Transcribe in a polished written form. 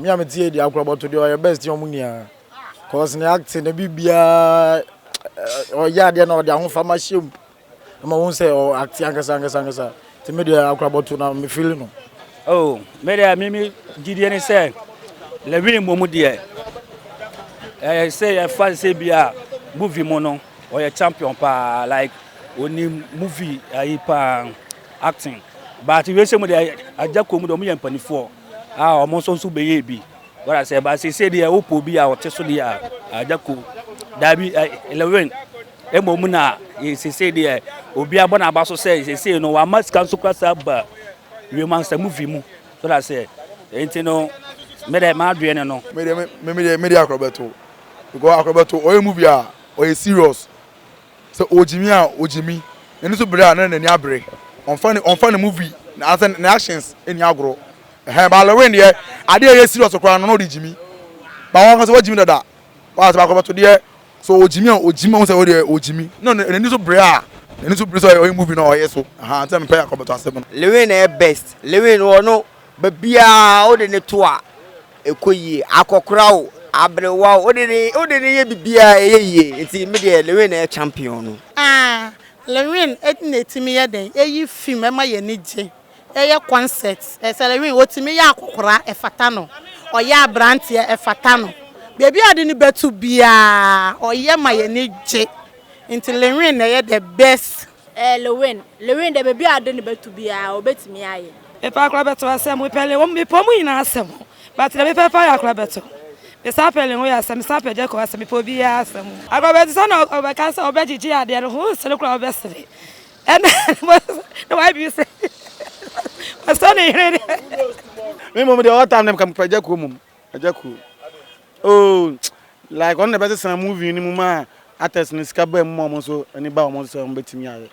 Me a metie deɛ, Akorabɔto deɛ, ɔyɛ best ɔmo nyinaa, 'cause ne acting ne biribiara, ɔyɛ adeɛ na ɔde ahofama hyɛ mu ma wɔn sɛ ɔ act ankasa ankasa ankasa. Nti me deɛ, Akorabɔto na me feel no. Oh, me deɛ, mimi gyidie ne sɛ Lilwin mmom deɛ, ɛyɛ sɛ yɛfa sɛ bi a movie mu no, ɔyɛ champion paa, like onim movie ayi paa, acting. But wiase mu deɛ, Agya Koo mu deɛ, ɔmo yɛ mpanimfoɔ a ɔmo nso bɛyɛ bi wɔra sɛ ba sese deɛ, wopɔ bi a ɔte so deɛ a, Agya Koo daabi, ɛ Lilwin mmom na sese deɛ, obi abɔ n'aba so sɛ sese no wama sika nso kora sa ba wiem ansa movie mu so da sɛ nti no, me deɛ, m'adwene ne no. Me deɛ, me deɛ, Akorɔbɛto, because Akorɔbɛto ɔyɛ movie a, ɔyɛ serious sɛ ogyimi a ogyimi n'ani so bere a na n'ani abere, ɔnfa ne movie na asɛ ne actions ɛni agorɔ ɛhɛn. Ba Lilwin deɛ, adeɛ a ɛyɛ serious koraa no na ɔde gyimi ba wɔn kasa wɔgyimi dada wɔn asɛ. Akorɔbɛto deɛ, so ogyimi a ogyimi, ɔn sɛ ɔdeɛ ogyimi na n'ani so bere a n'ani so bere sɛ ɔyɛ movie na ɔyɛ so ɛhɛn. Nti na mepɛ Akorɔbɛto asɛm no. Lilwin na ɛyɛ best. Lilwin wɔ no baabiara wode ne to a, ɛkɔ yie. Akɔkora o, aberewa o, wode ne yɛ biribiara, ɛyɛ yie. Nti me deɛ, Lilwin na ɛyɛ champion no. Ah, Lilwin na etimi yɛ den, eyi film ɛma yɛ ni gye, ɛyɛ concert. Ɛsɛ Lilwin otimi yɛ akɔkora, ɛfata no. Ɔyɛ aberanteɛ, ɛfata no. Beebi a de ne bɛtu biara, ɔyɛ ma yɛ ni gye. Nti Lilwin na ɛyɛ the best. Lilwin, Lilwin de, beebi a de ne bɛtu biara, obetumi ayɛ. Mepɛ Akorabɛto asɛm, mepɛ le, mepɛ ɔmo nyinaa asɛm, but na mepɛ fa yɛ Akorabɛto. Mesa pɛ le ho yɛ asɛm, mesa pɛ Gyeko asɛm, mepɛ obiara asɛm. Akorabɛto sɛ na ɔbɛka sɛ ɔbɛgyegye adeɛ no ho nsere koraa, ɔbɛsere ɛna na wayɛ biribi sɛ ɔsɛ ne yere deɛ. Me mmom deɛ, ɔtam ne mepɛ Agya Koo mmom. Agya Koo, oh, like ɔno na ɛbɛsesa movie no mu ma actors no sika baa mu ma ɔmo nso ani ba ɔmo nso sɛ ɔmo bɛtumi ayɛ.